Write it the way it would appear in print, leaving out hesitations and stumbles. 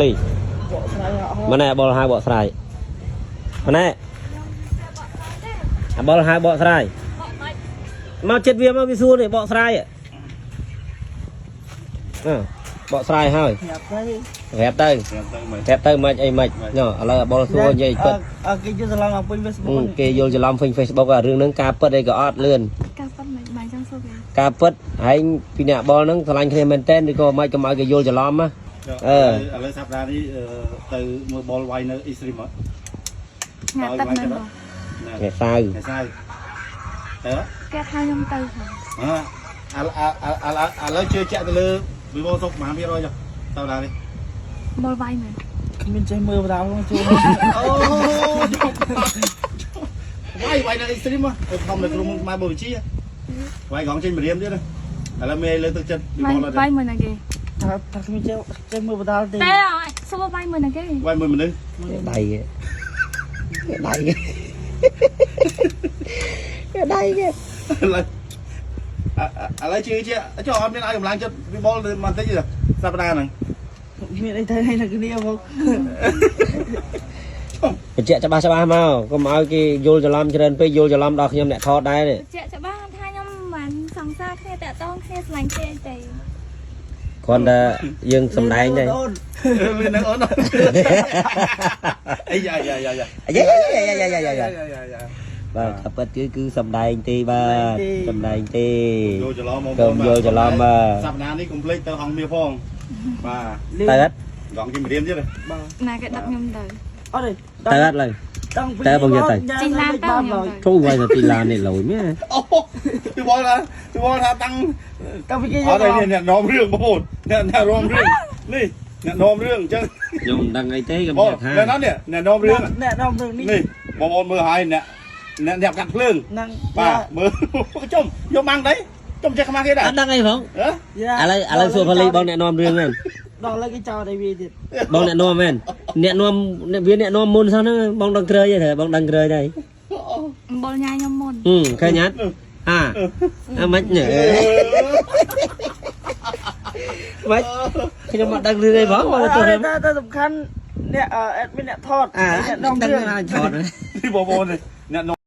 លី បកស្រាយអត់ហ ម៉ណែបលហៅបកស្រាយម៉ណែអាបលហៅបកស្រាយមកចិត្តវាមកវាសួរនេះបកស្រាយអឺបកស្រាយហើយ ប្រាប់ទៅ ប្រាប់ទៅ ប្រាប់ទៅមិន ប្រាប់ទៅមិនអីមិនណឥឡូវអាបលសួរនិយាយពិត អើគេយល់ច្រឡំមកពេញ Facebook គេយល់ច្រឡំពេញ Facebook អារឿងហ្នឹងការពិតអីក៏អត់លឿន ការប៉ັດមិនបានចង់សួរគេ ការពិតឯងពីអ្នកបលហ្នឹងស្រឡាញ់គ្នាមែនតើឬក៏មិនកុំឲ្យគេយល់ច្រឡំណាអឺ ឥឡូវសប្តាហ៍នេះទៅមើលបលវាយនៅអ៊ីស្រីមក ថ្ងៃអាទិត្យមែនបង ថ្ងៃសៅរ៍ ថ្ងៃសៅរ៍ទៅ គេថាខ្ញុំទៅហ៎ អើឥឡូវជឿជាក់ទៅលើវិវល់សុកមហាភារយចុះសប្តាហ៍នេះ បលវាយមែន គ្មានចេះមើលបណ្ដាផងជួន អូវាយវាយនៅអ៊ីស្រីមកទៅខំនៅក្រុមខ្មែរបូវិជាវាយកងចេញម្រាមទៀតឥឡូវមេលើទឹកចិត្តវិ វាយ វល់ វាយមើលណាគេ ថាថាគ្មានចេះចេះមើលបណ្ដាទេ តែអត់សួរវាយមើលណាគេ វាយមួយមនុស្ស ដៃគេដៃគេដៃគេ ឥឡូវឥឡូវជឿជាក់ចុះអត់មានឲ្យកម្លាំងចិត្តវិបុលបន្តិចទេសប្តាហ៍ហ្នឹង មានអីទៅនៅគ្នាបង បញ្ជាក់ច្បាស់ច្បាស់មកកុំឲ្យគេយល់ច្រឡំច្រើនពេកយល់ច្រឡំដល់ខ្ញុំអ្នកថតដែរនេះ ជាក់ច្បាស់ថាខ្ញុំមិនសង្សារគ្នាតាក់តងគ្នាស្រឡាញ់គ្នាអីទេ គ្រាន់តែយើងសំដែងទេ អូន លឿននឹងអូនអីយ៉ាយ៉ាយ៉ាយ៉ា អាយ៉ាយ៉ាយ៉ាយ៉ាយ៉ាយ៉ា យ៉ាយ៉ា បាទក៏ពិតគឺគឺសំដែងទេបាទសំដែងទេ យល់ច្រឡំមក កុំយល់ច្រឡំបាទ សប្តាហ៍នេះកុំភ្លេចទៅអង្គមាសផងបាទ ទៅអត់ កងជិះម្រាមទៀត បាទ ណាគេដឹកខ្ញុំទៅ អត់ទេ ទៅអត់ឡើយ តាំងពី តើបងយកទៅ ជិះឡានទៅខ្ញុំទៅ ធូរវាយទៅទីឡាននេះលយមែន អូពីបងថាពីបងថាតាំង តាំងពីគេ អត់ទេអ្នកនាំរឿងបងប្អូនអ្នកអ្នកនាំរឿងនេះអ្នកនាំរឿងអញ្ចឹង ខ្ញុំមិនដឹងអីទេខ្ញុំ បង ប្រាប់ថា អ្នកណានេះអ្នកនាំរឿង អ្នកនាំរឿងនេះ នេះបងប្អូនមើលហើយអ្នកអ្នកអ្នកកាត់ភ្លើង ហ្នឹង បាទមើល ចំយកម៉ាំងđấyចំចេះខ្មាស់គេដែរ អត់ដឹងអីផង ហ៎ ឥឡូវឥឡូវសួរផលីបងអ្នកនាំរឿងហ្នឹង ដល់ឥឡូវគេចោលតែវាទៀត បងអ្នកនាំមែនអ្នកនាំវាអ្នកនាំមុនសោះហ្នឹងបងដឹងក្រើយទេបងដឹងក្រើយដែរ បលញ៉ាយខ្ញុំមុន ហឹមឃើញអត់អាអាម៉េចនេះម៉េចខ្ញុំអត់ដឹងរឿងអីផងបងទៅ តែតែសំខាន់អ្នក admin អ្នកថត អា អ្នកនាំ ដឹង រឿង ថាថត នេះបងប្អូននេះអ្នក